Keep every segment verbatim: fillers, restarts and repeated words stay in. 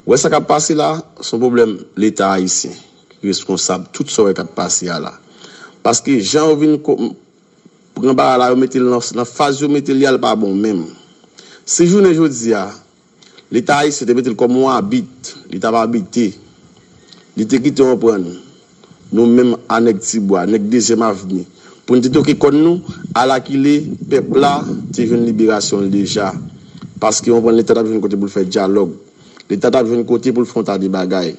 Ou wè sa k ap pase la, se yon pwoblèm Leta ayisyen ki reskonsab tout sa w wè k ap pase a la. Paske jan yo vin ko- pran bagay la, yo mete l nan, nan faz yo mete l, li a l pa bon menm. Si jounen jodi a, Leta ayisyen te mete l kòm yon abit, li t ap abite, li te kite w konprann, nou menm a nèg Tibwa, nèg Dezyèm Avni, pou n te toke kòn nou, alakile pèp la te jwenn liberasyon l deja. Paske w konprann, Leta t ap jwenn kote pou l fè dyalòg. Leta t ap jwenn kote pou l fè yon ta de bagay.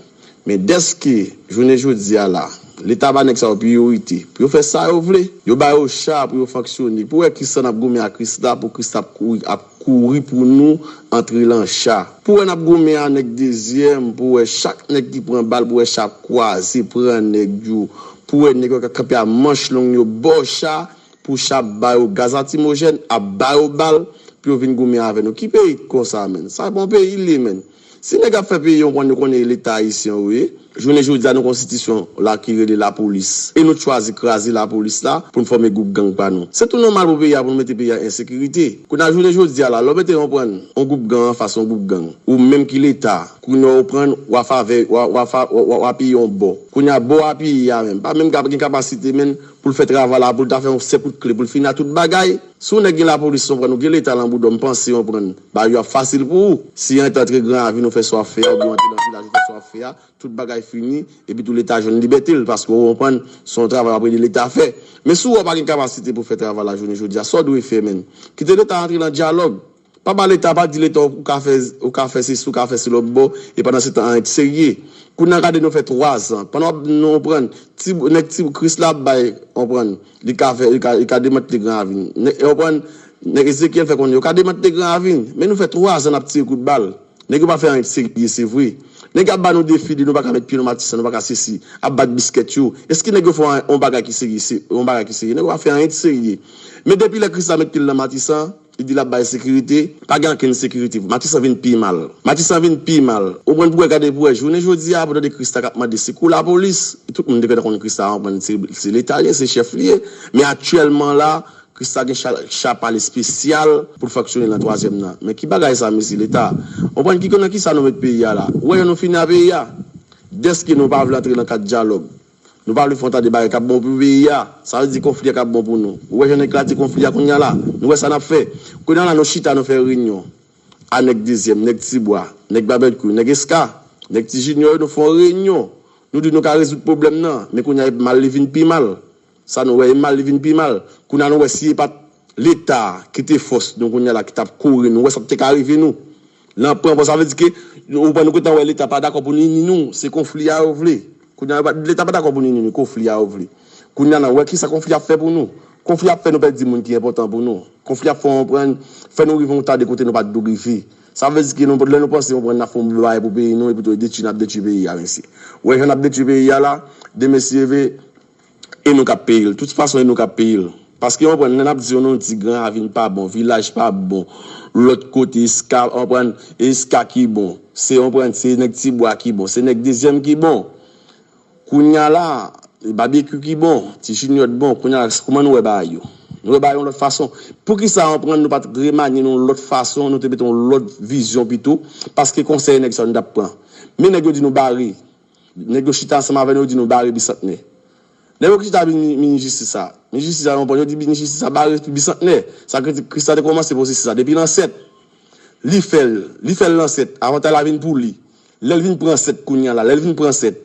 Men dèske, jounen jodi a la, Leta ba nèg sa yo priyorite pou yo fè sa yo vle, yo ba yo cha pou yo fonksyone. Pou wè kisa n ap goumen ak Krisla, pou Krisla ap kouri, ap kouri pou nou antre lan cha. Pou wè n ap goumen a nèg Dezyèm, pou wè chak nèg ki pran bal, pou wè cha ap kwaze, pran nèg yo. Pou wè nèg yo ka kanpe a manch long yo bò cha, pou cha ap ba yo gaz latimojèn, ap ba yo bal, pou yo vin goumen avè nou. Ki peyi k konsa, menn? Sa bon peyi li ye, menn. Si nèg ap fè peyi yo konn, yo konnen Leta ayisyen yo ye, jounen jodi a nou konstitisyon la ki rele lapolis. E nou t chwazi kraze lapolis la pou n fòme gwoup gang pa nou. Se tou nòmal pou peyi a, pou nou mete peyi a ensekirite. Kounye a jounen jodi a la, lè w mete yon pran yon gwoup gang anfas yon gwoup gang, ou menm ki Leta, kounye a w pran w a favè, w a, w a fa, w a, w a, w a apiye yon bò. Kounye a bò w apiye a menm, pa menm ka gen kapasite menm pou l fè travay la, pou l ta fè yon sèl kout kle, pou l fini ak tout bagay. Si w nèg gen lapolis, w konprann, ou gen Leta lan bouda w, m panse, w konprann, bagay yo ap fasil pou ou. Si w antre Gran Ravin, ou fè sa w ap fè a, oubyen w antre nan vilaj, ou fè sa w ap fè a, tout bagay fini, epi tou Leta jwenn libète l, paske w konprann, se yon travay w ap ede Leta fè. Men si w wè w pa gen kapasite pou fè travay la jounen jodi a, sa w dwe fè, menn? Kite Leta antre nan dyalòg. Pa ba Leta, pa di Leta ou ka fè, ou ka fè sesi, ou ka fè se lòt bò, e pandan se tan anyen t serye. Kounye a gade nou fè twa zan. Pandan w ap nou pran, ti, nèg ti Krisla ap bay, w konprann, li ka fè, li ka, li ka demantle Gran Ravin. Nèg, w konprann, nèg Ezekyèl fè konnen yo ka demantle Gran Ravin. Men nou fè twa zan n ap tire kout bal. Nèg yo pa fè anyen t serye, se vre. Nèg ap ba nou defi, di nou pa ka met pye nan Matisan, nou pa ka sesi, ap bat biskèt yo. Èske nèg yo fè yon, yon bagay ki serye, se, yon bagay ki serye? Nèg yo pa fè anyen t serye. Men depi lè Krisla met pye l nan Matisan, li di l ap bay sekirite, pa gen okenn sekirite. Matisan vin pi mal. Matisan vin pi mal. Ou konprann, pou wè, gade pou wè, jounen jodi a, pou tande Krisla k ap mande sekou lapolis, tout moun te gentan konn Krisla, w konprann, se, se Leta li ye, se chèf li ye. Men aktyèlman la, Krisla gen cha, cha pa l espesyal pou l fonksyone nan twazyèm nan. Men ki bagay sa, mesye Leta? W konprann ki, nan kisa nou met peyi a la? Ou wè jan nou fini a peyi a? Dèske nou pa vle antre nan kad dyalòg. Nou pa vle fè yon ta de bagay k ap bon pou peyi a. Sa vle di konfli a k ap bon pou nou. Ou wè jan nèg la di konfli a kounye a la? Nou wè sa n ap fè. Kounye a la, nou chita, nou fè reyinyon a nèg Dezyèm, nèg Tibwa, nèg Babèkyou, nèg Eska, nèg Ti Jinyò yo, nou fè yon reyinyon. Nou di nou ka rezoud pwoblèm nan, men kounye a mal li vin pi mal. Sa nou wè, e mal li vin pi mal. Kounye a nou wè si e pa t Leta ki te fòs nou kounye a la ki t ap kore nou, wè sa t te ka rive nou. Lan pran pran, sa vle di ke ou pran nou gentan wè Leta pa dakò pou nini nou, se konfli a yo vle. Kounye a Leta pa dakò pou nini nou, konfli a yo vle. Kounye a la, wè kisa konfli ap fè pou nou. Konfli ap fè nou pèdi moun ki enpòtan pou nou. Konfli ap fè nou pran, fè nou rive yon ta de kote nou pa t dwe rive. Sa vle di ke nou, lè nou panse nou pran n ap fè yon bagay pou peyi nou, epi tou detwi n ap detwi peyi a, mesye. Wè jan n ap detwi peyi a la, demen si Dye vle, e nou k ap peye l. Tout fason, e nou k ap peye l. Paske, w konprann, lè n ap di yo, nou di Gran Ravin pa bon, vilaj pa bon, lòt kote, Eska, w konprann, Eska ki bon. Se, w konprann, se nèg Tibwa ki bon, se nèg Dezyèm ki bon. Kounye a la, Babekyou ki bon, Ti Jinyò t bon, kounye a la, kòman nou wè bagay yo? Nou wè bagay yo yon lòt fason. Poukisa, w konprann, nou pa t remanye nou yon lòt fason, nou te mete yon lòt vizyon pito? Paske konsèy nèg sa yo nou t ap pran. Men nèg yo di nou bare. Nèg yo chita ansanm avè nou, yo di nou bare Bisantnè. Lè yo chita vin minis jistis sa, minis jistis sa, yo pran, yo di minis jistis sa bare Bisantnè. Sa Kris-, Krisla te kòmanse pwosesis sa depi lan sèt. Li fè l, li fè l lan sèt. Avantay la vin pou li. Lè l vin pran sèt kounye a la, lè l vin pran sèt,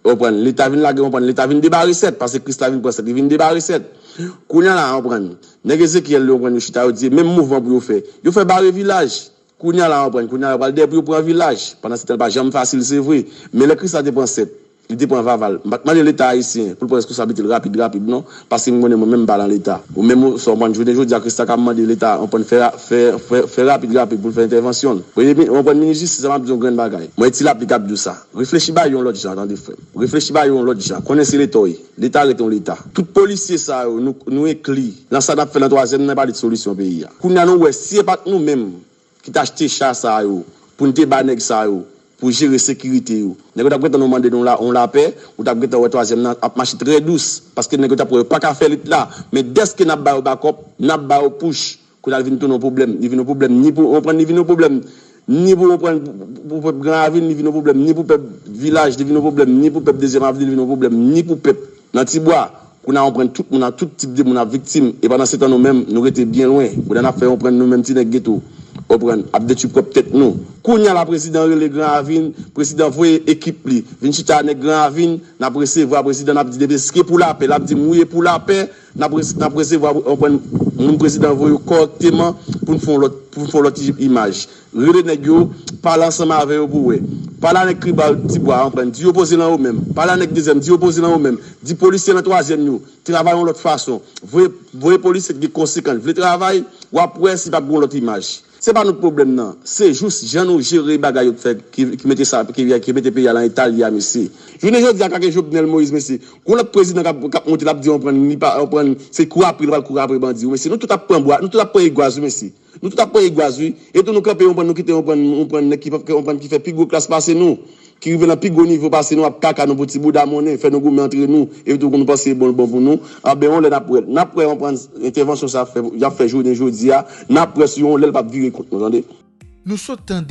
w konprann, Leta vin lage, w konprann, Leta vin debare sèt, paske Krisla vin pran sèt, li vin debare sèt. Kounye a la, w konprann, nèg Ezekyèl yo, w konprann, yo chita, yo di e menm mouvman pou yo fè. Yo fè bare vilaj. Kounye a la, w konprann, kounye a la, yo pral dèyè pou yo pran vilaj. Pandan se tan, li pa janm fasil, se vre. Men lè Krisla te pran sèt, li te pran Vaval. M pa t mande Leta ayisyen pou l pran reskonsablite l rapid, rapid, non. Paske m konnen mwen menm m pa lan Leta. Ou menm, ou, sa w konprann, jounen jodi a, Krisla ka mande Leta, w konprann, fè, fè, fè, fè rapid, rapid pou l fè entèvansyon l. Premye mi-, w konprann, minis jistis la, m ap di yon grenn bagay. Mwen, Ti Lapli k ap di w sa. Reflechi ba yo yon lòt jan, tande frè m. Reflechi ba yo yon lòt jan. Konnen se Leta w ye. Leta rete yon Leta. Tout polisye sa yo, nou, nou enkli lan sa n ap fè lan twazyèm nan, pale de solisyon peyi a. Kounye a nou wè, si e pa t nou menm ki t achte cha sa yo, pou n te ba nèg sa yo, pou jere sekirite yo. Nèg yo t ap gentan nou mande nou la, yon lapè, ou t ap gentan wè twazyèm nan ap mache trè dous, paske nèg yo t ap wè yo pa ka fè lit la. Men dèske n ap ba yo bakòp, n ap ba yo pouch, kounye a l vin tounen yon pwoblèm, li vin yon pwoblèm, ni pou, w konprann, li vin yon pwoblèm Ni pou yon pran pou pèp Gran Ravin, li vin yon pwoblèm, ni pou pèp Vilaj, li vin yon pwoblèm, ni pou pèp Dezyèm Avni, li vin yon pwoblèm, ni pou pèp nan Tibwa. Kounye a, yon pran tout moun, tout tip de moun ap viktim. E pandan se tan, nou menm, nou rete byen lwen. Kounye a, n ap fè yon pran nou menm ti nèg geto. Yon pran, ap detwi pwòp tèt nou. Kounye a la, prezidan rele Gran Ravin, prezidan voye ekip li vin chita nèg Gran Ravin, n ap resevwa prezidan, n ap di depi se pou lapè, l ap di m wi e pou lapè, n ap res- n ap resevwa yon pran moun prezidan voye yo kòrèkteman pou n fè yon lòt pou n fè yon lòt imaj. Rele nèg yo, pale ansanm avè yo pou wè. Pale a nèg Kriba Tibwa, yon pran, di yo poze nan yo menm. Pale a nèg Dezyèm, di yo poze nan yo menm. Di polisye nan Twazyèm yo travay yon lòt fason. Voye voye polisye ki gen konsekans, vle travay, w ap wè si p ap gen yon lòt imaj. Se pa nou pwoblèm nan. Se jis jan nou jere bagay yo k fè ki, ki mete sa ki, ki mete peyi a nan eta l ye a, mesye. Jounen jodi a, kake Jovenel Moïse, mesye. Gon lòt prezidan k ap k ap monte, l ap di yon pran, li pa yon pran, se kouri apre, li pral kouri apre bandi. Wi, mesye, nou tout ap pran bwa, nou tout ap pran egwaz, wi, mesye. Nou tout ap pran egwaz, wi. E tou nou kanpe yon pran, nou kite yon pran, yon pran nèg ki, yon pran ki fè pi gwo klas pase nou, ki rive nan pi gwo nivo pase nou, ap kaka nou pou ti bouda monnen, fè nou goumen antre nou, epi tou nou panse e bon, bon pou nou. Anben, yon lè n ap wè, n ap wè yon pran entèvansyon sa ap fè, y ap fè jounen jodi a, n ap wè si yon lè l p ap vire kont nou, tande. Nou sot tande